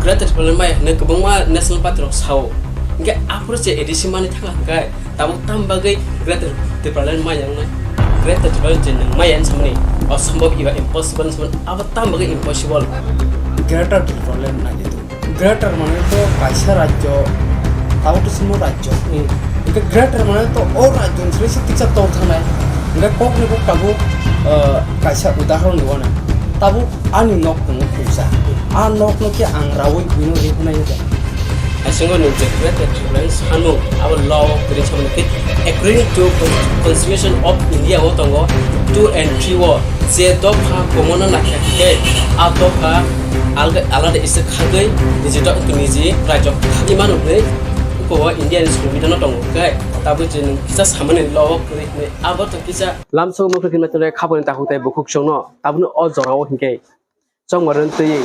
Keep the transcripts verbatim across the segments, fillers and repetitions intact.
Greater Tipraland maya hinwi kwbangma national party rok sao. Hinkhe aphuru se A D C manwi thangkha hinkhe tabuk tam bagwi Greater Tipraland maya wngnai? Greater Tipraland je nwng maya hinwi samani osombhob eba impossible hinwi samani, abo tam bagwi impossible? Greater Tipraland naidi tu. Greater mane to kaisa rajyo, tabuk to simo rajyo. Hmm. Hinkhe Greater mane to o rajyo ni simi se tiksa tor thangnai. Hinkhe kok ni kok tabuk, ah, kaisa udahoron ni wana. Tabuk ani nok tongo khungsa. A nok no khe ang rawi buino rihunai ya. Asingo nwng je Greater Tipraland sanmung abo law o kwrwi samani khe according to Constitution of India o tongo two and three o je dopha komono nakha khe a dopha alga-, alada isa khagwi niji do-, niji rajyo khagwi mano hwnwi uko o India ni songbidhan o tongo khe tabuk je nwng kisa samani law o kwrwi hwnwi abo to kisa lamsok mokhe khima tole khaboni takhuk tei bukhuk songno tabukno o jora o hinkhe chongmarwng twi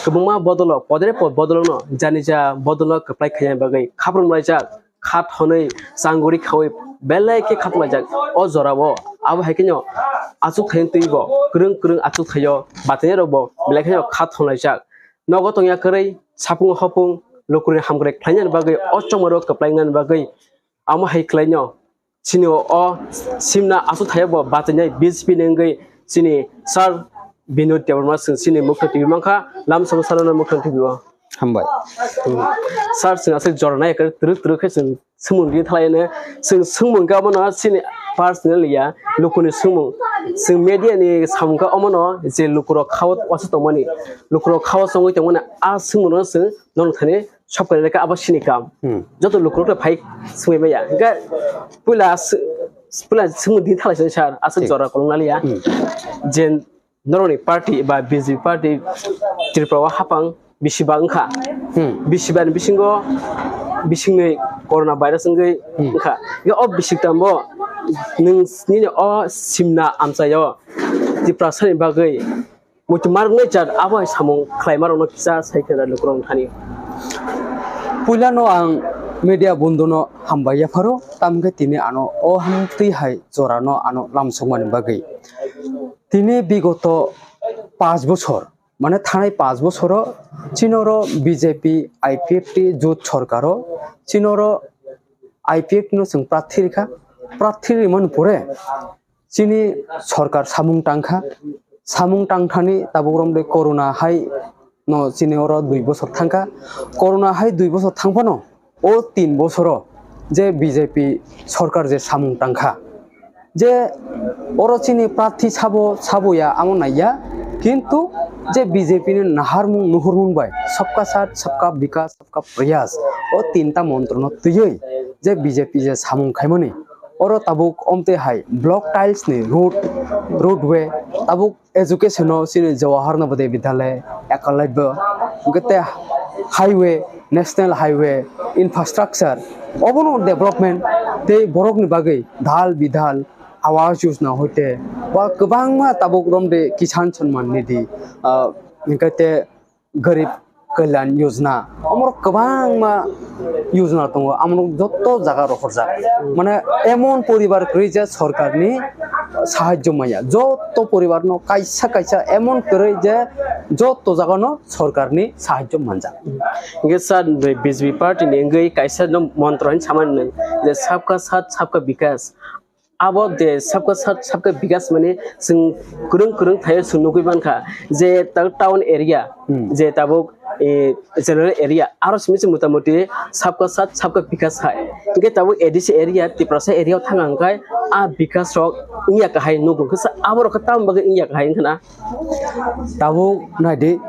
kwbangma bodolo podre pod bodolno janija bodolno kwplai khaina bagwi khaprumlaijak, kha thonwi changuri khaui belai khe khaprumlaijak. O jorao abo hai kheno achukthayung twibo kwrwng kwrwng achukthaio batinairokbo belai kheno kha thonlaijak. Nogo tongya kwrwi sapung hopung lukurokni hamkrai khlainani bagwi o chongmarwng kwplai wngnani bagwi amo hai khlaino. Chini o, o simna aswk thaya bo bachainai B J P ni wngwi chini sir Binod Debbarma chwng chini Mukhang T V mankha, lamsongo sir no Mukhang T V o. Hambai. Hmm. Sir chwng aswk jora nai kwrwk twrwk khe chwng swngmung di thalai no. Chwng swngmung khe omo no chini personal ya, lukuni swngmung. Chwng media ni samung khe omo no je lukurok khao wasuk tongmani, lukurok khao chongwi tongmani a swngmung no chwng nono thani sab kari reka abo sini kam. Hmm. Joto lukurok phai swngwi maya. Hinkhe puila s-, puila swngmung di thalai sini sir, aswk jora kolong naliya. Hmm. Je norokni party ba B J P party Tripura o hapang bisi ba wngkha. Hmm. Bisi ba ni bisingo bisingni corona virus wngwi wngkha. Hinkhe o bisik tambo nwng nini o simna amchaio Tiprasani bagwi muitu marwknai jat abo hai samung khlaima rokno kisa sai khe da lukurok thani. Puilano ang media bondhuno hambai yapharo, tamkhe tini ano o hamtwi hai jorano ano lamsokmani bagwi. Tini bigoto panch bochor, mane thanai panch bochoro chinoro B J P I P F T jut sorkaro chinoro I P F T no chwng prarthi rikha, prarthi rimani pore chini sorkar samung tangkha, samung tangthani tabuk romde corona hai no chini oro dui bochor thangkha, corona hai dui bochor thangphano o tin bochoro je B J P sorkar je samung tangkha, je oro chini prarthi sabo saboya amo naiya, kintu je B J P ni naharmung nuhurmung bai sabka saath, sabka bikas, sabka prayas o tinta montrono twiwi je B J P je samung khaimani oro tabuk omtwi hai block tiles ni road, roadway, tabuk education o chini Jawahar Navodaya Vidyalaya, Eklavya, hwnkhe tei highway, national highway, infrastructure, obono development tei borokni bagwi dal bidal Awas Yojana hoite ba kwbangma tabuk romde Kisan Samman Nidhi, ah, hwnkhe tei Garib Kalyan Yojana, omorok kwbangma yojana tongo, amorok jotto jaga rohorjak. Mane emon poribar kwrwi je sorkarni sahajjo manya, jotto poribarno kaisa kaisa emon kwrwi je jotto jagano sorkarni sahajjo manjak. Hinkhe sir, B J P party ni wngwi kaisa no montro hin samani nang je sabka saath sabka bikas. Abo de sabka saath sabka bikas mane chwng kwrwng kwrwng thaio chwng nugwi mankha je ta-, town area, hmm, je tabuk, eh, general area aro simi se motamoti sabka saath sabka bikas hai. Hinkhe tabuk A D C area, Tiprasa area o thang ang khai a bikas rok wngya kahai nugo khe sa abo rok khe tamo bagwi wngya kahai wngkha na? Tabuk naidi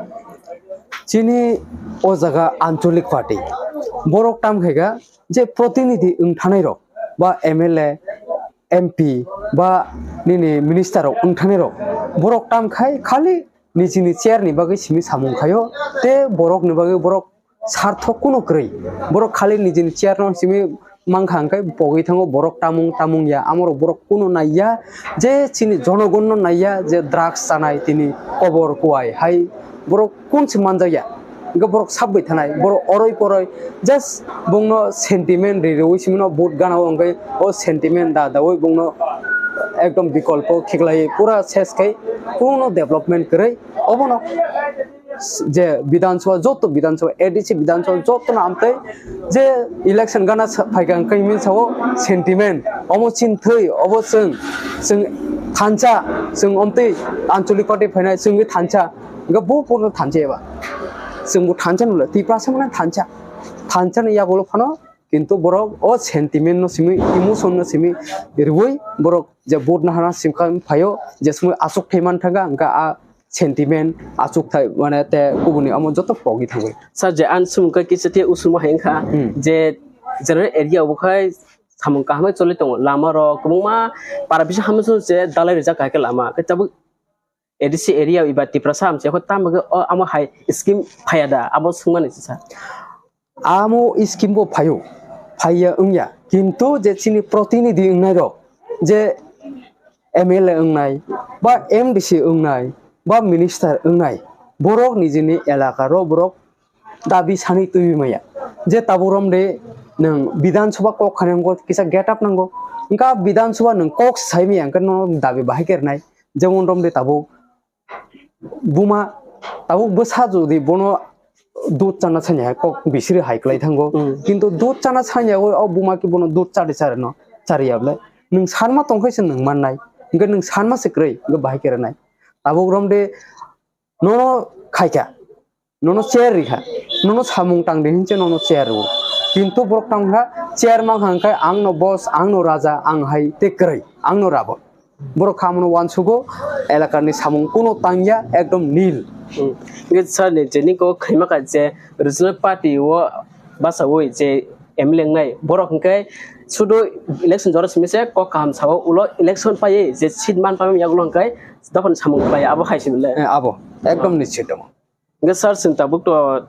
chini o jaga ancholik party borok tam khaika je protinidhi wng thanai rok ba M L A, M P ba nini minister rok wng thani rok, borok tam khai khali nijini chair ni bagwi simi samung khaio, tei borok ni bagwi borok sarthok kuno kwrwi, borok khali nijini chair no simi mankha hwnkhe pogwi thango, borok tamung tamung ya, amorok borok kuno naiya, je chini jonogon no naiya, je drugs chanai tini kobor kuai hai borok kun se manjakya. Hingke borok sabbai thanai, borok oroi poroi just bongno sentiment ri rwi simino vote gana o hingke o sentiment da dawi bongno ekdom bikolpo khiklai pura ses khai kuno development kwrwi obono je Bidhan Sabha, joto Bidhan Sabha, A D C Bidhan Sabha, joto no amtwi je election gana sa-, phaikha hwnkhe himwi sao sentiment, omo chini thwi, obo chwng, chwng thansa, chwng omtwi Anchalik party phainai, chwngwi thansa, hwnkhe bo pono thansa eba. Chwngbo thansa nukla, Tiprasa mane thansa, thansa ni yagulo phano, kintu borok o sentiment no simi, emotion no simi riwi borok je vote nahana simkha phaio, je simi aswk thai man thangkha, hwnkhe a sentiment, achukthai, mane, tei kubuni omo joto pogwi thangwi. Sir, je ang swngkha kisa tei usuma hai wngkha, Hmm. je general area o khai samung kaham choli tongo, lama rok kwbangma para bisa hamya je dalai rijak hai khe lama, khe tabuk A D C area eba Tiprasa hamsi kho tamo khe o amo hai scheme phaya da, abo swngmani sir. Amo scheme bo phaio, phaiya wngya, kintu je chini protinidhi wngnai rok, je M L A wngnai, ba M D C wngnai, ba minister wngnai, borok nijini elaka ro borok dabi sani twiwi maya. Je tabuk romde nwng Bidhan Sabha kok khanai kisa get up nango. Wngkha Bidhan Sabha nwng kok sai maya wngkha no dabi bahai kernai. Jemon romde tabuk buma tabuk bwsa jodi bono dud chana sanya hai kok bisiri hai kwlai thango. Mm. Kintu dud chana sanya o, o buma ki bono dud chari chari no chari ya bwle. Nwng sanma tongkhe se nwng mannai. Hwnkhe nwng sanma se kwrwi, hwnkhe bahai kernai. Tabuk romde nono khaikha, nono chair rikha, nono samung tangdi hinse nono chair rwo. Kintu borok tangkha chair mankha hwnkhe ang no boss, ang no raja, ang hai tei kwrwi, ang no rabo. Borok kha mano uansugo, elakani samung kuno tangya, ekdom nil. Hmm. Hwnkhe sir ni je niko khaima kha je regional party o basawi je M L A wngnai, borok hwnkhe sudu election jora simi se kok kaham sao, ulo election paiwi je seat man paiwi yagulo hwnkhe dophani samung khlai abo hai simi le. Eh, abo, ekdom nischit abo. Hwnkhe sir, chwng tabuk to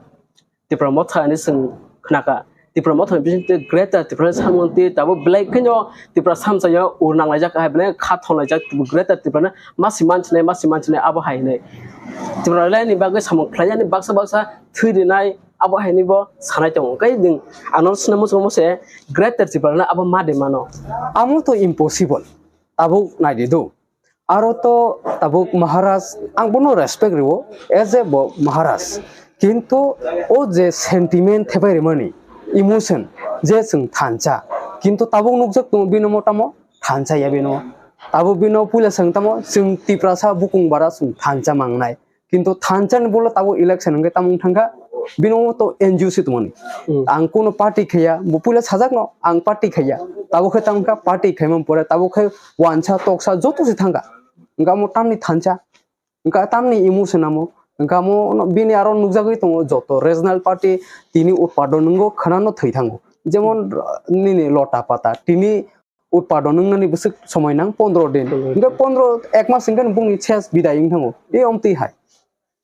Tipra Motha hinwi chwng khnakha. Tipra Motha ni bisingtwi Greater Tipra samung twi tabuk belai kheno Tipra samsaya ur nanglaijak hai belai kha thonlaijak Greater Tipra no masi manchinai, masi manchinai abo hai hinwi. Tipra lai ni bagwi samung khlaijani baksa baksa thwi rinai abo hai hinwi bo sanai tongo. Hwnkhe nwng ano swngna muchungo mose Greater Tipra no abo ma de mano. Amo to impossible. Tabuk naidi do. Aro to tabuk Maharaj, ang bono respect rwo, as a bo Maharaj. Kintu o je sentiment thepai rimani, emotion, je chwng thansa. Kintu tabuk nukjak tongo bini motamo thansa ya bino. Tabuk bino puila chwng tamo chwng Tiprasa bukung bara chwng thansa mangnai. Kintu thansa ni bolo tabuk election hwnkhe tamo wng thangkha, bino to N G O se tongmani. Hmm. Ang kuno party khaiya, bo puila sajakno ang party khaiya. Tabuk khe tamo wngkha party khaimani pore tabuk khe wansa toksa joto se thangkha. Hwnkhe amo tamni thansa, hwnkhe tamni emotion amo, hwnkhe amo no bini aro nukjagwi tongo joto regional party tini utpadon wngo khwnano thwi thango. Jemon nini lota pata tini utpadon wngnani bwswk somoi nang pondro din. Pondro din. Hwnkhe pondro ek mas hwnkhe bongni ses bidai wng thango. E omtwi hai.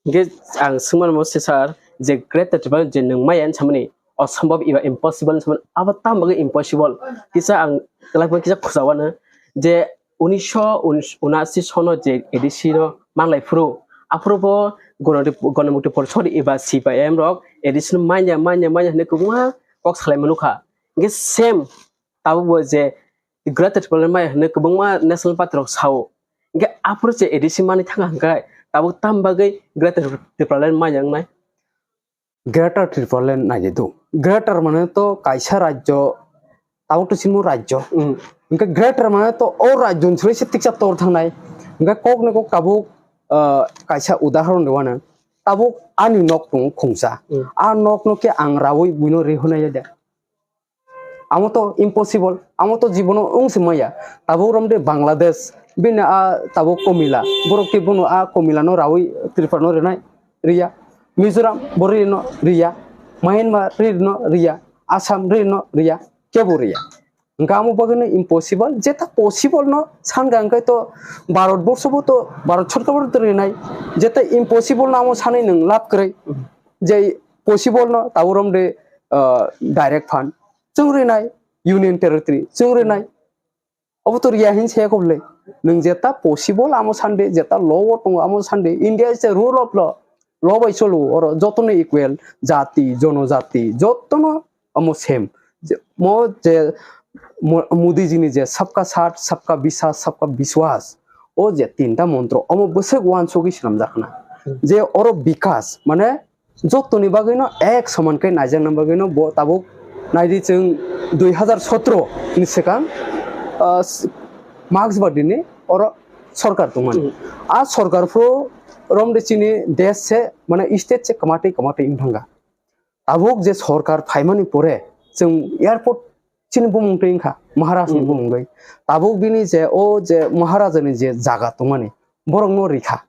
Hwnkhe ang swngmano se sir je Greater Tipraland je nwng maya hinwi samani osombob eba impossible hinwi samani abo tamo bagwi impossible? Kisa ang kwlai kisa khujawano je unisho unashi sono je A D C no manlai phuru aphuru bo Gona-, Ganamukti Porishod eba C P I M rok A D C no manya manya manya hinwi kwbangma kok salai mano kha. Hwnkhe same tabuk bo je Greater Tipraland maya hinwi kwbangma national party rok sao. Hwnkhe aphuru je A D C manwi thangkha hwnkhe tabuk tam bagwi Greater Tipraland maya wngnai? Greater Tipraland naidi do. Greater mane to kaisa rajyo, tabuk to simo rajyo. Hmm. Hwnkhe Greater mane to o rajyo ni simi se tiksa tor thangnai. Hwnkhe kok ni kok tabuk, ah, kaisa udahoron rwano. Tabuk ani nok tongo khungsa. Hmm. A nok no khe ang rawi buino rihornai ya de. Amo to impossible, amo to jibono wng se maya. Tabuk romde Bangladesh, bini a tabuk Komila, borok ke bono a Komila no rawi Tripura no rinai, riya. Mizoram, bo rino riya. Myanmar rino riya. Assam rino riya. Kebo riya. Hwnkhe amo bagwino impossible, jeta possible no sankha hwnkhe to Bharat borsho bo to, Bharat sorkar bo to rinai. Jeta impossible no amo sanwi nwng lab kwrwi. Je possible no tabuk romde, ah, direct fund. Chwng rinai, Union Territory, chwng rinai. Obo to riya hin se kobole. Nwng jeta possible amo sande, jeta law o tongo amo sande. India is a rule of law. Law bai cholo, oro jotono equal, jati, jonojati, jotono amo same. Je, mo je, mo-, Modi ji ni je sabka saath, sabka biswas, sabka biswas. O je tinta montro, omo bwswk uansugwi swnamjak khna. je oro bikas, mane, jotoni bagwino ek soman khe naijakna bagwino bo tabuk naidi chwng dui hazar sotro ni swkang, ah, s-, Marxbadi ni oro sorkar tongmani. Hmm. A sorkar phuru romde chini desh se, mane, state se kwmatwi kwmatwi wng thangkha. Tabuk je sorkar phaimani pore chwng airport chini bumung twi wngkha, Maharaj ni Hmm. bumung bai. Tabuk bini je o je Maharaja ni je jaga tongmani, borok no rikha.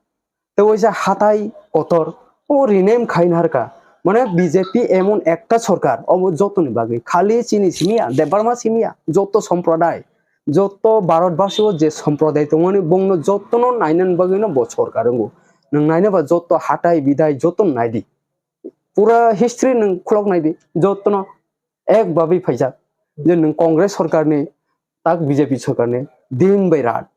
Tei waisa hatai kotor o rename khai narwkha. Mane B J P emon ekta sorkar, obo jotoni bagwi. Khali chini simi ya, Debbarma simi ya, joto somproday, joto Bharatbasi o je somproday tongmani, bongno jotono nainani bagwino bo sorkar wngo. Nwng nainaba joto hatai bidai jotono naidi. Pura history nwng khulok naidi, jotono ek babi phaijak. Je nwng Congress sorkarni, tak B J P sorkarni, din bai rat,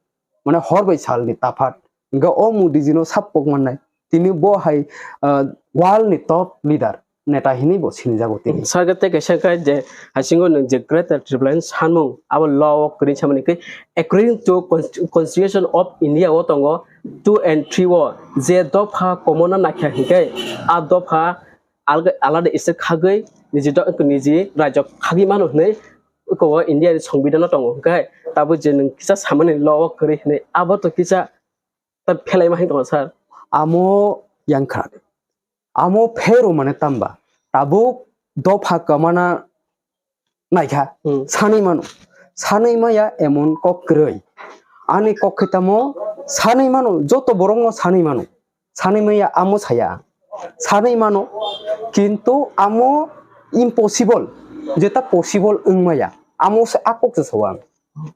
mane hor bai salni tafat. Hingke o Modi jino sap kok mannai. Tini bo hai, ah, world ni top leader, neta hinui bo sinijago tini. Sarkar tei kaisa khe je haisingo nwng je Greater Tipraland sanmung, abo law o kwrwi samani khe according to Const-, Constitution of India o tongo two and three o je dopha komono naikha hinkhe a dopha alga-, alada state khagwi niji do-, niji rajyo khagwi mano hinui eko o India ni songbidano tongo. Hwnkhe tabuk je nwng kisa samani law o kwrwi hinui abo to kisa ta phelaima hai tongo sir. Amo yang kha. Amo phero mane tamba. Tabuk dopha kwmana naikha. Hmm. Sanwi mano. Sanwi maya emon kok kwrwi. Ani kok khe tamo sanwi mano, joto borokno sanwi mano. Sanwi maya amo saya. Sanwi mano, kintu amo impossible, jeta possible wng maya. Amo se a kok se sao ang.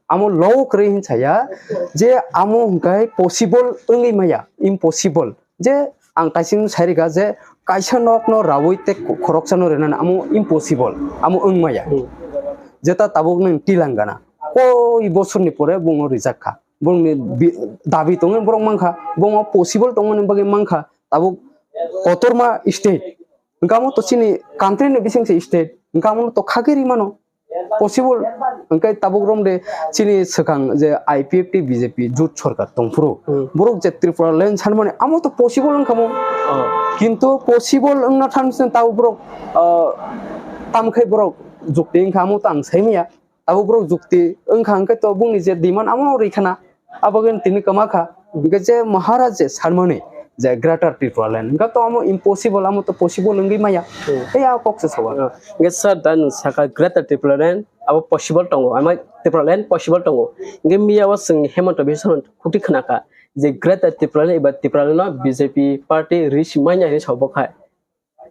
Amo law kwrwi hin saya, je amo hwnkhe possible wngwi maya, impossible. Je ang taising sai rikha je kaisa nokno raui tei khoroksa no rinani amo impossible, amo wng maya. Hmm. Jeta tabuk nwng Telangana, koi bosorni pore bungno rijak kha. Bongni bi-, dabi tongwi borok mankha, bongma possible tongmani bagwi mankha, tabuk kotorma state. Hwnkhe amo to chini country ni bising se state, hwnkhe amo to khagwi ri mano, possible. Hwnkhe tabuk romde chini swkang je I P F T B J P jut sorkar tongphuru, Hmm. borok je Tripura land sanmani amo to possible wngkha mo. Oh. Kintu possible wngna thansa tabuk borok, ah, tamkhai borok jukti wngkha amo to ang saimaya. Abo borok jukti wngkha, hwnkhe to bongni je demand amo rikha na, abo khe tini kwma kha. Hwnkhe je Maharaj je sanmani je Greater Tipraland, hwnkhe to amo impossible, amo to possible wngwi maya. Hmm. Tei a kok se sao. Ah, hwnkhe sir, da nwng saka Greater Tipraland abo possible tongo, ama Tipraland possible tongo. Hwnkhe miya o chwng Hemanta Biswa Sarma khukti khna kha je Greater Tipraland eba Tipraland no B J P party risi manya hinwi sao bo khai.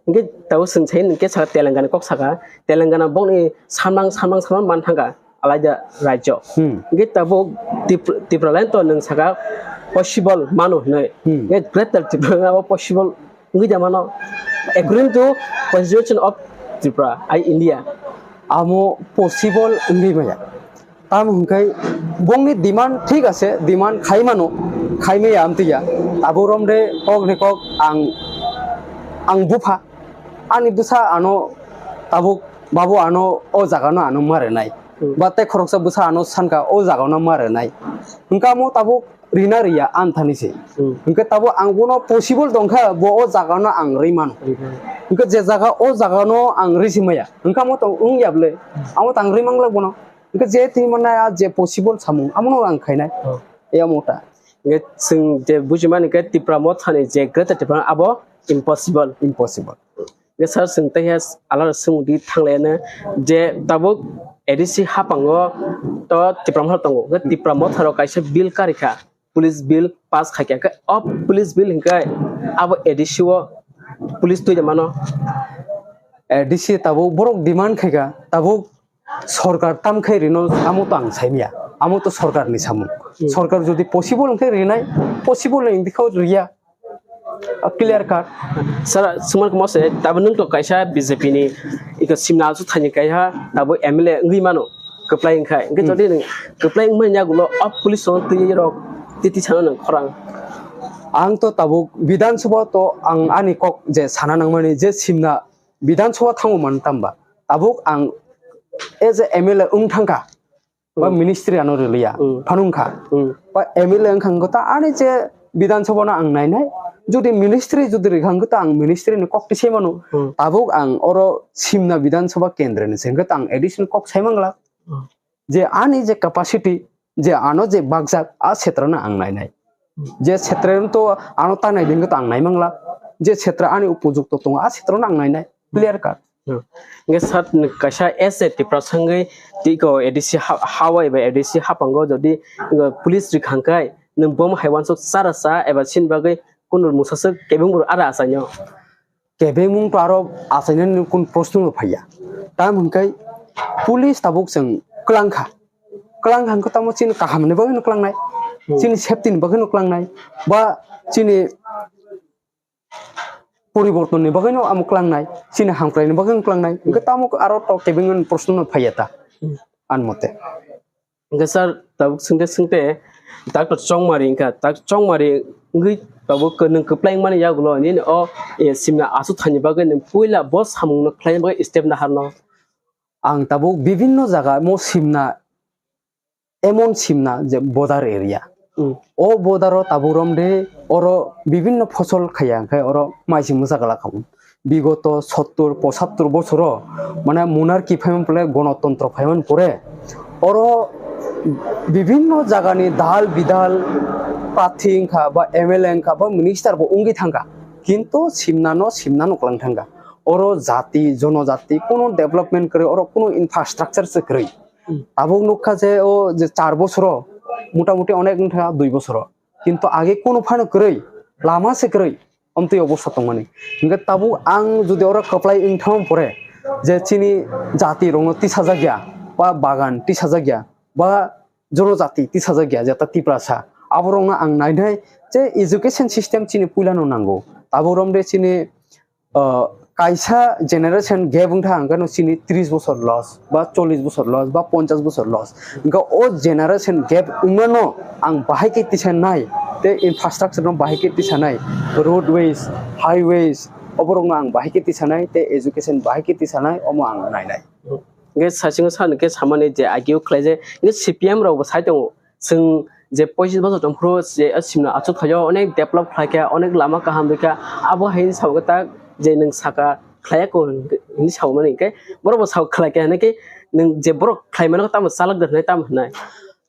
Hingke tabuk chwng sai hingke saka Telangana kok saka, Telangana bokni samang, samang, samang man thangka alaida rajyo. Hmm. Hingke tabuk Tip-, Tipraland to nwng saka possible mano hinwi. Hmm. Hingke Greater Tipraland abo possible wngwi da mano. According to Constitution of Tripura, I India. Amo possible wngwi maya. Tamo hwnkhe bongni demand thik ase, demand khai mano, khai maya amtwi ya. Abo romde kok ni kok ang, ang bupha. Ani bwsa ano tabuk, "Babu, ano o jaga no ano ma rwnai." Hmm. Ba tei khoroksa bwsa ano sanka, "O jaga no ma rwnai." Hwnkhe amo tabuk rina riya ani thani se. Hmm. Hwnkhe tabuk ang bono possible tongkha, bo o jaga no ang rwi mano. Rwi mano. Hwnkhe je jaga o jaga no ang rwi si maya. Hwnkhe amo tong wng ya bwle. Amo tang rwi manglak bono. Hwnkhe je twi mannai a je possible samung, amono ang khainai. Oh. Eyamo ta. Hwnkhe chwng je bujimani khe Tipra Mothani je Greater Tipraland abo impossible. Impossible. Hwnkhe sir, chwng tei khe alada swngmung di thanglaiano je tabuk A D C haphango to Tipra Motha tongo. Hwnkhe Tipra Motha rok kaisa bill karikha. Police bill pass khaikha, hwnkhe o police bill hwnkhe abo A D C o police twi de mano. A D C tabuk borok demand khaikha, tabuk sorkar tam khai rino, amo to ang saimya, amo to sorkar ni samung. Hmm. Sorkar jodi possible hwnkhe rinai, possible ni bikha o riya, a clear cut. Sir, swngmani kamo se, tabuk nwng to kaisa B J P ni iko simna asu thani kaiha, tabuk M L A wngwi mano. Kwplai wngkha, hwnkhe Hmm. jodi nwng kwplai wngmani yagulo o police rok twi rok titi sana nwng khorang. Ang to tabuk Bidhan Sabha to ang ani kok je sana nangmani je simna Bidhan Sabha thango man tamba. Tabuk ang as a M L A wng thangkha. Ba Hmm. ministry ano rwliya. Hmm. Phanungkha. Hmm. Ba M L A wngkha wngkha ta ani je Bidhan Sabha no ang nainai. Jodi ministry jodi rikha hwnkhe to ang ministry ni kok tisai mano. Hmm. Tabuk ang oro Simna Bidhan Sabha kendra ni se hwnkhe to ang A D C ni kok sai mangla. Hmm. Je ani je capacity, je ano je bakjak, a setra no ang nainai. Hmm. Je setra no to ano ta nai hwnkhe to ang nai mangla. Je setra ani upojukto tongo, a setra no ang nainai. Clear cut. Hmm. Hingke sir, nwng kaisa as a Tiprasa wngwi tiko A D C ha-, hawi bai A D C haphango jodi, uh, police rikha hwnkhe nwng bomo hai uansuk chara cha eba chini bagwi kunu mungsa swk kebeng bwrwi ara achainw. Kebeng mung to aro achainani kunu proshno no phaiya. Tamo hwnkhe police tabuk chwng kwlangkha. Kwlangkha hwnkhe tamo chini kahamni bagwi no kwlangnai. Hmm. Chini safety ni bagwi no kwlangnai. Ba chini poriborton ni bagwi no amo kwlangnai, chini hamkrai ni bagwi no kwlangnai. Hwnkhe tamo aro tok kebeng ni proshno no phaiya ta, hmm, ani mote. Hwnkhe sir, tabuk swngte swngte Doctor Chongmari wngkha, Doctor Chongmari wngwi tabuk nwng kwplai wngmani yagulo nini o, eh, Simna achukthani bagwi nwng puila bo samung no khlaina bagwi step naharno. Ang tabuk bibinno jaga mo Simna emon Simna je border area. Hmm. O border o tabuk romde oro bibinno phosol khaiya, hwnkhe oro maising mwsa glak kha. Bigoto sottur pochattur bosoro mane monarchy phaimani pore, gonotontro phaimani pore oro bibinno jagani dal bidal prarthi wngkha ba M L A wngkha ba minister bo wngwi thangkha. Kintu Simnano, Simnano kwlang thangkha. Oro jati, jonojati, kuno development kwrwi, oro kuno infrastructure se kwrwi. Hmm. Tabuk nukha je o je char bosoro, motamuti onek wngkha dui bosoro. Kintu age kunu phano kwrwi, lama se kwrwi, omtwi obostha tongmani. Hingke tabuk ang jodi oro kwplai wngthang pore, je chini jati rokno tisajakya, ba bagan tisajakya, ba jonojati tisajakya, jeta Tiprasa, aborokno ang nainai je education system chini puilano nango. Tabuk romde chini ah, kaisa generation gap wngkha, hwnkhe no chini tris bosor loss, ba chollish bosor loss, ba ponchas bosor loss. Hwnkhe o generation gap wngmano ang bahai khe tisanai, tei infrastructure no bahai khe tisanai, roadways, highways, oborokno ang bahai khe tisanai, tei education bahai khe tisanai, omo ang nainai. Hwnkhe saichung sa hwnkhe samani je agio khlaijak, hwnkhe C P M rokbo sai tongo. Chwng je poichis bosor tong phuru je o Simna achuk thaio onek develop khlai kha, onek lama kaham rwkha, abo hai sa khe tak je nwng saka khlai ya ko hinwi sa mani hwnkhe borok bo sa khlai kha hinwi khe nwng je borok khlai mano tamo chalok de hinwi tamo hinai.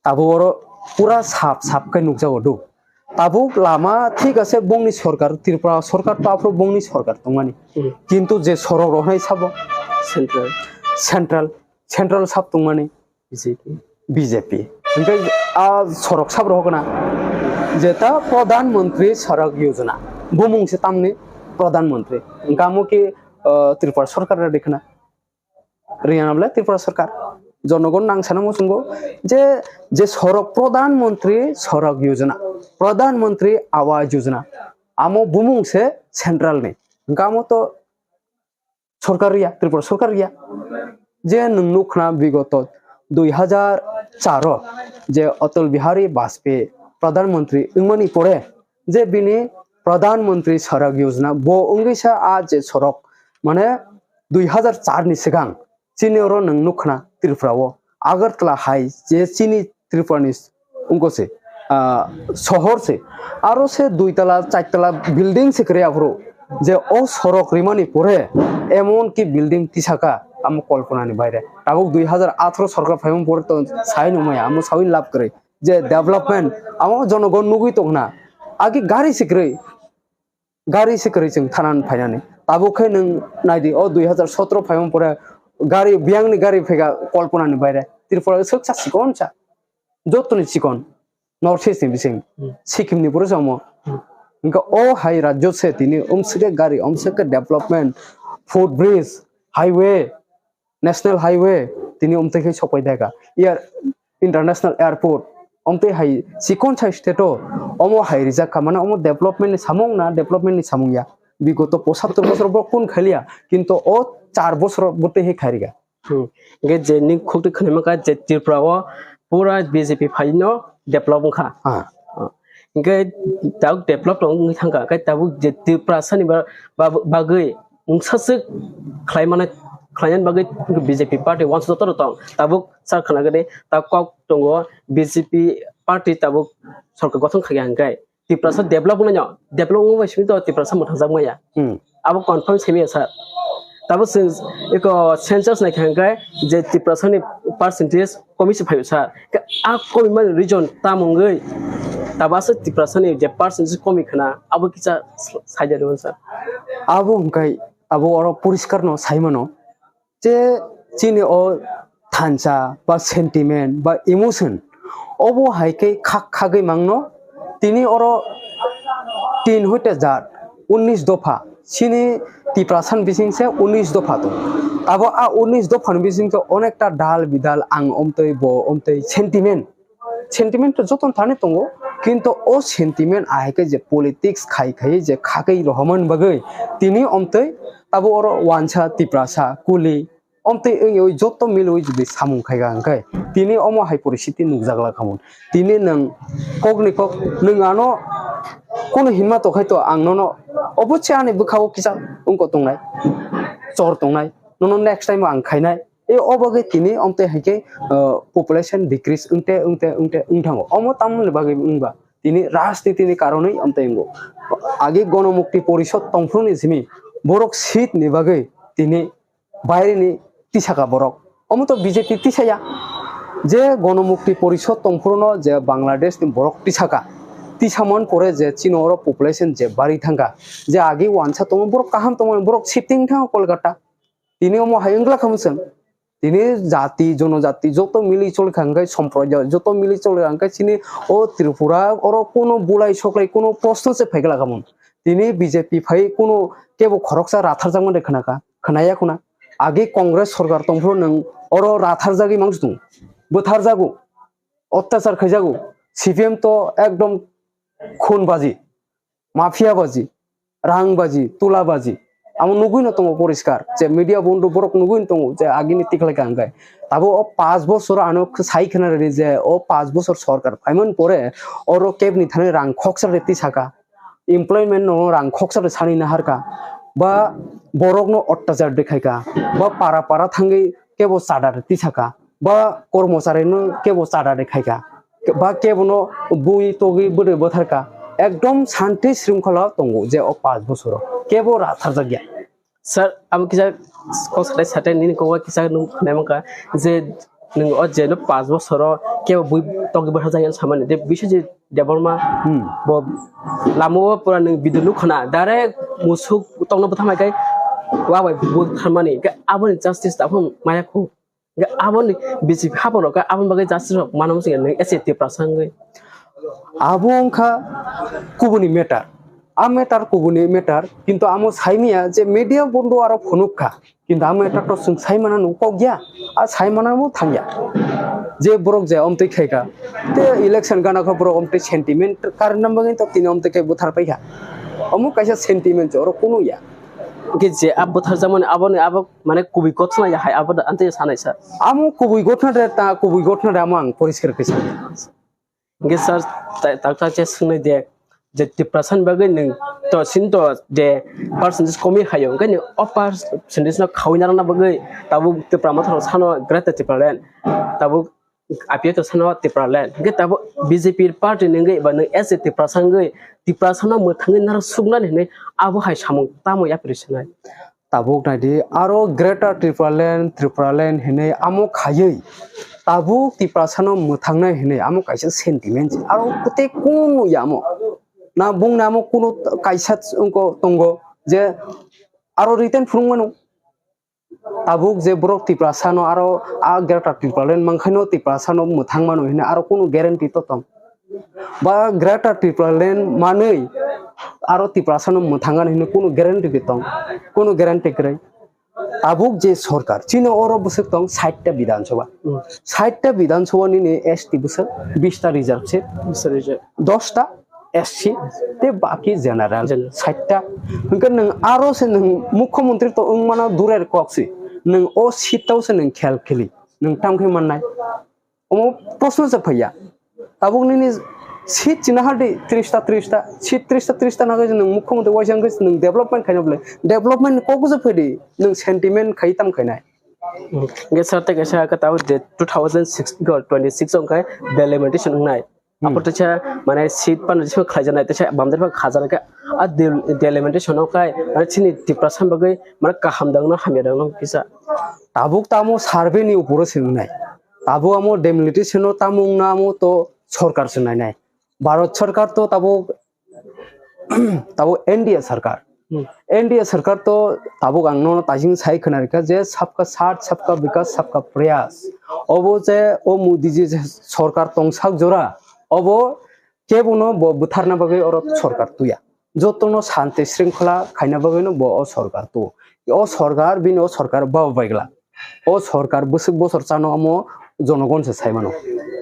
Tabuk oro pura sap sap khe nukjago do. Tabuk lama thik ase bongni sorkar, Tripura sorkar to aphuru bongni sorkar tongmani. Hmm. Kintu je sorok rok hinwi sabo Central. Central, Central sap tongmani. B J P. B J P. Hingke a sorok sab rohok na. Jeta Pradhan Mantri Sadak Yojana. Bumung se tamni Pradhan Mantri. Hingke amo ke, ah, Tripura Sarkar radi khna. Riyana bole Tripura Sarkar. Jonogon nang sana mo sungo. Je, je sorok Pradhan Mantri Sadak Yojana. Pradhan Mantri Awas Yojana. Amo bumung se central ni. Hingke amo to sorkar ya, Tripura sorkar ya. Je nwng nukha bigoto dui hazar char o je Atal Bihari Bajpayee Pradhan Mantri wngmani pore je bini Pradhan Mantri Sadak Yojana bo wngwi sa a je sorok mane dui hazar char ni swkang chini oro nwng nukha Tripura o Agartala hai je chini Tripura ni wngkha se, ah, sohor se, aro se dui tala, char tala building se kwrwi aphuru, je o sorok rimani pore, emon ki building tisaka, amo kolpona ni baire. Tabuk dui hazar atharo sorkar phaimani pore to sai nungmaya, amo sawi lab kwrwi, je development, amo jonogon nugwi tongna, agi gari se kwrwi, gari se kwrwi chwng thanan phainani. Tabuk khe nwng naidi, o dui hazar sotro phaimani pore gari, biyangni gari phaikha kolpona ni baire. Tripura swk sa chikon sa. Jotoni chikon. North East ni bising. Hmm. Sikkim ni pore se omo. Hmm. Hingke o hai rajyo se tini omsike gari, omsike development, foot bridge, highway, National Highway, tini omtwi khe sokpai daga. Air, International Airport, omtwi hai chikon sa state o, omo hai rijak kha, mane omo development ni samung na, development ni samung ya. Bigoto pochattor bosor bo kun khaliya, kintu o char bosor bo tei hai khairiga. Hmm. Hingke je ni khukti khwnaima kha je Tripura o pura B J P phai no develop wngkha. Ah. Ah. Hingke tabuk develop tong wngwi thangkha, hingke tabuk je Tripura sani ba-, ba-, bagwi wngsa swk khlai mano, khlainani bagwi B J P party uansuk joto rok tong. Tabuk sar khna gede, tabuk kok tongo B J P party tabuk sorkar gothon khaikha hingke. Tiprasa develop wngnaino, develop wngwi simi to Tiprasa mwthangjakmaya. Hmm. Abo confirm simi ya sir. Tabo chwng eko census naikha hwnkhe je Tiprasani percentage komi se phaio sir. Khe a komi mani reason tamo wngwi tabo aswk Tiprasani je percentage komi khna abo kisa saida rw sir. Abo hwnkhe abo oro poriskar no saimano. Je chini o thansa ba sentiment ba emotion obo hai khe khak khagwi mangno. Tini oro tin hoite jat unnish dopha, chini Tiprasa ni bising se unnish dopha tongo. Abo a unnish dopha ni bising se onekta dal bidal ang omtwi bo omtwi sentiment sentiment to jotono thani tongo, kintu o sentiment ahai khe je politics khai khai je khagwi rohormani bagwi tini omtwi abo oro wansa Tiprasa kuli omtwi wngwi joto milwi jodi samung khai kha hwnkhe tini omo hai poristiti nukjak la khamung. Tini nwng kokni kok nwng ano kunu hinma tongkhai to ang nono obochi ani bwkhao kisa wngko tongnai, chor tongnai, nono next time ang khainai. E, o bagwi tini omtwi hai khe, uh, population decrease wngte, wngte, wngte wng thango. Omo tamoni bagwi wngba? Tini rajniti ni karonwi omtwi wngo. Agi Gonomukti Porishod tongphuru ni simi borok seat ni bagwi tini baire ni tisaka borok. Omo to B J P tisaya. Je Gonomukti Porishod tongphuru no je Bangladesh ni borok tisaka. Tisamon pore je chini oro population je bari thangkha. Je agi wansa tongo borok kaham tongo borok shifting thango Kolkata. Tini omo hai wngla kha mwchang. Tini jati, jonojati, joto mili choli kha hwnkhe, somprodayo joto mili choli kha hwnkhe, chini o Tripura oro kuno bulai soklai kuno proshno se phaikla kha mun. Tini B J P phai kuno kebo khoroksa ratharjakmani khna kha, khnaya khuna. Agi Congress sorkar tongphuru nwng oro ratharjagwi mangsi tongo, bwtharjago, ottachar khaijago. C P M to ekdom khun baji. Mafia baji, rang baji, tula baji. Amo nugwi no tongo poriskar. Je media bondo borok nugwi no tongo je agini tikhlai ka hwnkhe. Tabo o paanch bochor ano sai khna rwdi je o paanch bochor sorkar phaimani pore oro kebni thani rang khoksa rwdi tisaka. Employment no rang khoksa rwdi sani naharka. Ba borok no ottachar de khaika. Ba para para thangwi kebo chada rwdi tisaka. Ba kormochari no kebo chada de khaika. Ba kebono bui togwi bwrwi bwtharka, ekdom shanti shringkhola tongo je o paanch bochoro kebo ratharjakya. Sir, amo kisa kok satai satai nini kok kisa nung khwnai mankha je nung o je no paanch bochoro kebo bui togwi bwtharjakya samani de bisu je Debbarma Hmm. bo lama o pura nung video nuk khna direct musuk tongno bwtharmai kai wa bai bwtharmani ke aboni justice ta phung maya khu. Hingke aboni B J P haphano khe aboni bagwi justice rok mano wngkha nini S A Tiprasa wngwi. Abo wngkha kubuni matter. A matter kubuni matter, kintu amo saimaya je media bondo aro phunuk kha. Kintu a matter to chwng saimana nung kok ya, a saimana bo thangya. Je borok je omtwi khaika, te election gana kha borok omtwi sentiment karna bagwi to tini omtwi khe bwthar paikha. Omo kaisa sentiment se oro kunu ya. Hingke je a bwtharjakmani aboni abo mane kubui gotna ya hai abo da ante sanai sir. Amo kubui gotna de ta kubui gotna de amo ang poriskar khe sa. Hingke sir ta-, takta che swngnai de je Tiprasa ni bagwi nwng to sin to je percentage komi hayo hingke ni o percentage no khawi narwkna bagwi tabuk Tipra Motha rok sano Greater Tipraland tabuk I P F to sano Tipraland. Hingke tabuk B J P party ni wngwi eba nwng S A Tiprasa wngwi Tiprasa no mwthangwi narwk suknani hinwi abo hai samung tamo yapri swnai. Tabuk naidi aro Greater Tipraland, Tipraland hinwi amo khaywi tabuk Tiprasa no mwthangnai hinwi amo kaisa sentiment aro kote kunu ya amo. Na bung na amo kunu kaisa wngko tongo je aro written phunuk mano. Tabuk je borok Tiprasa no aro a Greater Tipraland mankhaino Tiprasa no mwthang mano hinwi aro kunu guarantee to tong? Ba Greater Tipraland manwi aro Tiprasa no mwthang mano hinwi kunu guarantee to tong? Kunu guarantee kwrwi. Tabuk je sorkar, chini oro bwswk tong sait ta Bidhan Sabha. Hmm. Sait ta Bidhan Sabha nini S T bwswk, bis ta reserve seat. Bis ta reserve. Dos ta S C, tei baki general, general. Sait ta. Hwnkhe nwng aro se nwng mukhyamantri to wng mano durer kok se. Nwng o seat tao se nwng khel khili. Nwng tam khe mannai. Omo proshno se phaiya. Tabuk nini seat china hadi tris ta, tris ta. Seat tris ta, tris ta nagwi nwng mukhyamantri waisa wngkhe nwng development khaina bwle. Development kok se phaidi. Nwng sentiment khai tam khainai. Hwnkhe sir tei kaisa khe tabuk je two thousand six, twenty six wngkhe delimitation wngnai. Hmm. Apo teisa mane seat pan teisa khlaijaknai, teisa bamdari pha khajaknai khe, a del-, delimitation o kai mane chini Tiprasa bagwi mane kaham dangno hamya dangno kisa. Tabuk tamo survey ni uporo se wngnai. Tabuk amo delimitation o tamo wngna amo to sorkar se nainai. Bharat sorkar to tabuk tabuk N D A sarkar. Hmm. N D A sarkar to tabuk ang nono taising sai khwna rikha je sabka saath, sabka vikas, sabka prayas. Obo je o Modi ji je sarkar tongsak jora, obo kebono bo bwtharna bagwi oro sarkar tuya. Jotono santi shringkhola khaina bagwino bo o sarkar tu. O sarkar, bini o sarkar ba baigla. O sarkar bwswk bosor chano omo jonogon se sai mano.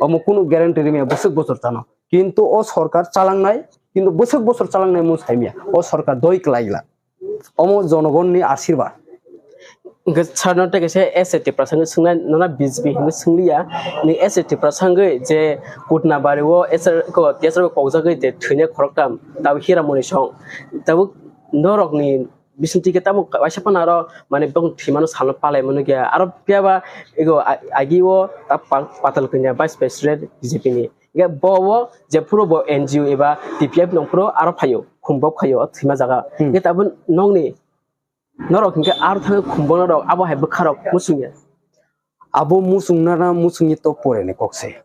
Omo kunu guarantee rimya bwswk bosor chano. Kintu o sorkar chalangnai, kintu bwswk bosor chalangnai mung saimya. O sorkar doi kwlaila. Omo jonogonni ashirbad. Hwnkhe sarno tei kaisa S A Tiprasa hwnwi swngnai, nono B J P hwnwi swngliya. Ni S A Tiprasa hwnwi je Kutnabari o S R ko, T S R kokjagwi je thwinai khoroktham, tabuk Hiramoni song. Tabuk norokni bisingtwi khe tabuk kaisa phano aro mane bong thwimano salno palai mano khe. Aro phiyaba ego a-, agi o ta pa-, Patal Kanya Vice President B J P ni. Hingke bo o jephuru bo N G O eba T P F nongphuru aro phaio, khum bo phaio o thwima jaga. Hmm. Hingke tabuk nongni norok hingke aro thangwi khum bo norok abo hai bwkharok muchungya. Abo muchungnana muchungni to pore ni kok se.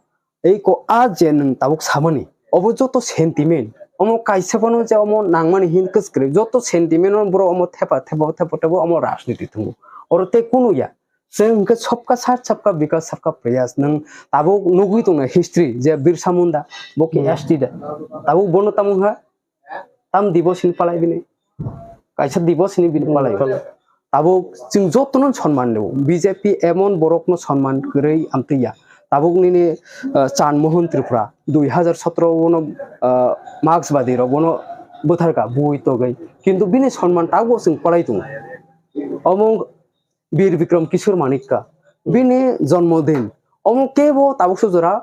Ei ko a je nwng tabuk samani, obo joto sentiment, omo kaisa phano je omo nangmani hin kwskwrwi, joto sentiment no borok omo thepa, thepa, thepa, thepa omo rajniti thungo. Oro tei kunu ya. Chwng hwnkhe sabka saath, sabka vikas, sabka prayas. Nwng tabuk nugwi tongna history je Birsa Munda, bo khe Hmm. S T da. Tabuk bono tamo wngkha, tam dibo sini palai bini. Kaisa dibo sini bini palai. Palai. Tabuk chwng jotono sonman rwo. B J P emon borokno sonman kwrwi amtwi ya. Tabuk nini, uh, Chan Mohan Tripura dui hazar sotro bono, uh, Marxbadi rok bono bwtharka bui togwi. Kintu bini sonman tabuk chwng palai tongo. Omo Bir Bikram Kishore Manikya, bini jonmodin, omo kebo tabuk sujora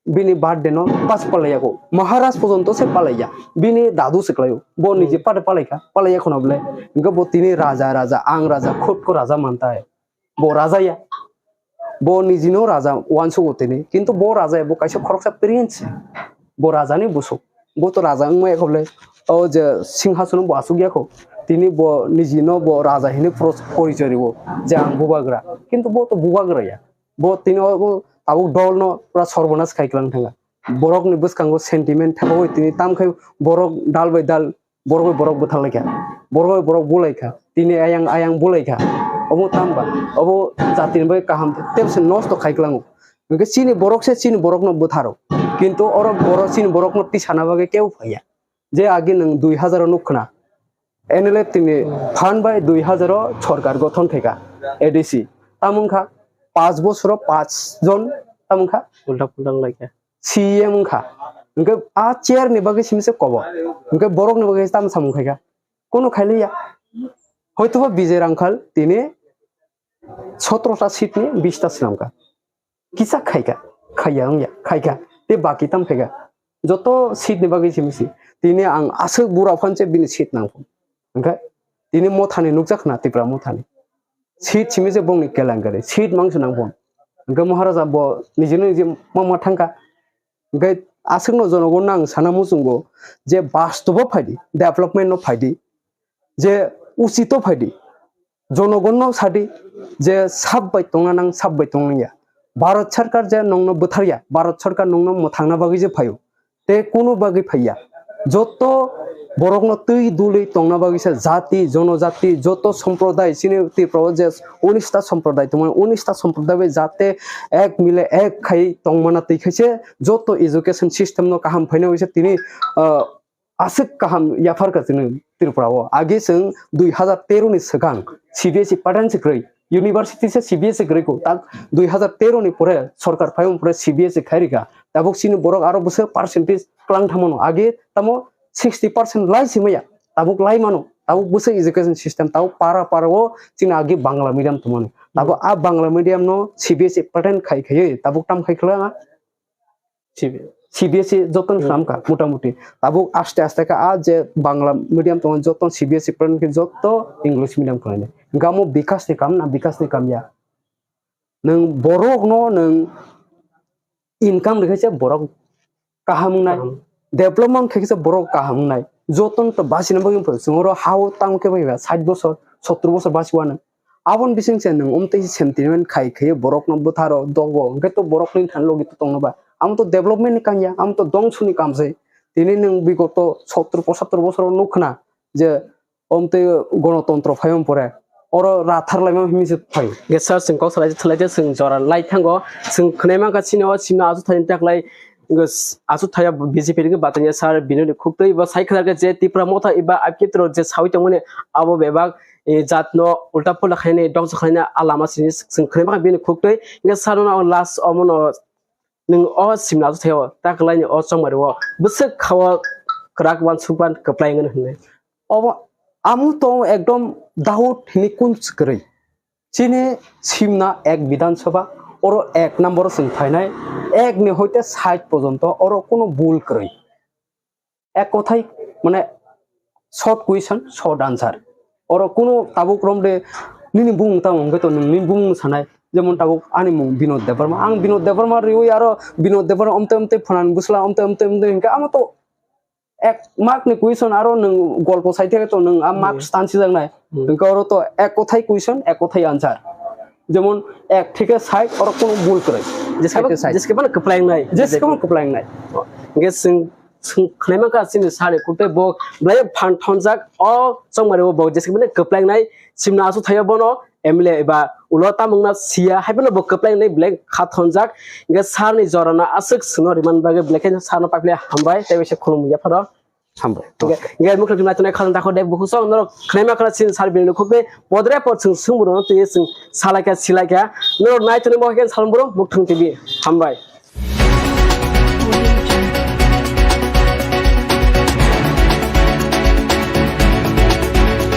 bini birthday no bas palaiya ko, Maharaj pojonto se palaiya, bini dadu se khlaio, bo niji Hmm. pate palaikha, palaiya kheno bole, hingke bo tini raja, raja, ang raja, khut ko raja mantai, bo raja ya, bo niji no raja wansugo tini, kintu bo raja ya, bo kaisa khoroksa prince, bo raja ni busuk. Bo to raja wngmaya kho le. O je singhasono bo asuk ya kho. Tini bo niji no bo raja hinwi poro-, porichoi rwo je ang bubagra. Kintu bo to bubagra ya. Bo tini o, o tabuk dol no pura sorbonas khai klang thanga. Borok ni bwskango sentiment thepawi tini tam khai borok dal bai dal, borok bai borok bwthar laikha. Borok bai borok bulaikha. Tini ayang ayang bulaikha. Obo tam ba. Obo jati ni bai kaham tebse nosto khai klango. Hingke chini borok se chini borok no bwtharo. Kintu oro borok chini borok no tisana bagwi kebo phaiya. Je agi nwng dui hazar o nuk khna. N L F tini phan bai dui hazar o sorkar gothon khaika A D C. Tamo wngkha panch bosoro panch jon tamo wngkha Ulta pulta wnglaikha. C E M wngkha. Hingke a chair ni bagwi simi se kobo. Hingke borok ni bagwi tamo samung khaika. Kono khailiya. Hoytoba Bijay Rangkhal tini sotro ta seat ni bish ta swnamkha. Kisa khaika, khaiya wngya, khaika, tei baki tam khaika. Joto seat ni bagwi simi si. Tini ang aswk bura phan se bini seat nang phano. Hingkhe tini mothani nukjak na Tipra mothani. Seat simi se bongni kelengkari, seat mangso nang phano. Hingkhe Maharaja bo nijino niji ma ma thangkha. Hingkhe aswkno jonogon ang sana muchungo je bastobo phaidi, development no phaidi, je uchito phaidi, jonogonno sadi je sab bai tongna nang, sab bai tongna ya. Bharat sarkar je nongno bwtharya, Bharat sarkar nongno mwthangna bagwi je phaio, tei kunu bagwi phaiya. Joto borokno twi dului tongna bagwi se jati, jonojati, joto somproday, chini Tripura o je unis ta somproday tongmani, unis ta somproday bai jate ek mile ek khai tongmana twi khaise joto education system no kaham phaina bagwi se tini, ah, aswk kaham yapharkha chini Tripura o. Age chwng dui hazar tero ni swkang C B S E pattern se kwrwi, university se C B S E kwrwi kho. Tak dui hazar tero ni pore sorkar phaiyung pore C B S E khairikha. Tabuk chini borok aro bwswk percentage kwlang thamano. Age tamo sixty percent lai simaya. Tabuk lai mano. Tabuk bwswk education system. Tabuk para para o chini age Bangla medium tongmani. Tabuk a Bangla medium no C B S E pattern khai khaiwi tabuk tam khai khwlai. C B S E. C B S E joto no Hmm. swnam kha, mota moti. Tabuk aste aste kha, a je Bangla medium tongo, joto C B S E pattern khe joto English medium khlainai. Hingkhe amo bikas ni kam na, bikas ni kam ya. Nwng borok no nwng income rikhaise borok kaham wngnai. Kaham. Development khe kisa borok kaham wngnai. Jotono to bachina bagwi wngkha. Chwng oro ha-o tamo khe bai ba sait bosor, sottor bosor basi wano. Aboni bising se nwng omtwi sentiment khai khai borokno bwtharo dogo. Hwnkhe to borokni thani logi to tongno ba. Amo to development ni kam ya, amo to dongso ni kam se. Tini nwng bigoto sottor pochattor bosor nukha na je omtwi gonotontro phaiwng pore oro rathar laima hinwi se phai. Ge sir, chwng kok salai, salai je chwng jora lai thango. Chwng khwnai mankha chini o simno achu thani taklai, ge s-, achu thaya B J P ni batanya sir, bini ni khuktwi bo sai khwlak je Tipra Motha iba apkitro je sawi tongmani abo bebak, e, jatno ulta pulta khainai dongsa khlaina a lama sini chwng khwnai mankha bini khuktwi. Ge sir no last omono nwng o simna achu thaio, ta kwlaini o chongmari o bwswk kha-o kwrak uansuk ban kwplai wngwi hwnwi. Obo, amo to ekdom doubt hini kun kwrwi. Chini simna ek Bidhan Sabha, oro ek number o chwng phainai, ek ni hoite sait porjonto oro kuno bul kwrwi. Ek kothai, mane, short question, short answer. Oro kuno tabuk romde nini bumung tamo hwnkhe to nwng nini bumung sanai. Jemon tabuk ani mung Binod Debbarma. Ang Binod Debbarma riwi aro Binod Debbarma omte omte phanan bwsla omte omte omte hwnkhe amo to ek mark ni question aro nwng golpo sai theke to nwng a mark Hmm. stansi jaknai. Hmm. Hwnkhe oro to ek kothai question, ek kothai answer. Jemon ek theke sait oro kuno bul kwrwi. Jeske Sait theke sait. Jeske mane kwplai wngnai. Jeske mane kwplai wngnai. Hwnkhe chwng Chwng khwnai mankha chini sir ni khuktwi bo belai phan thonjak o chongmari o bo jeske mane kwplai wngnai simno achu thaio bono M L A eba ulo tamungna siya hai bono bo kwplai wngnai belai kha thonjak hwnkhe sir ni jorano aswk chwngno rimani bagwi belai khe sir no paiphle hambai tei bai se khulumya phano. Hambai. Hwnkhe hwnkhe mukhuktwi naitonai khajang dakho de bukhuk song norok khwnai mankha chini sir bini khuktwi podre pod chwng swngbo rwno twi chwng salaikha silaikha norok naitonwi bo khe salburo Mukthung T V hambai.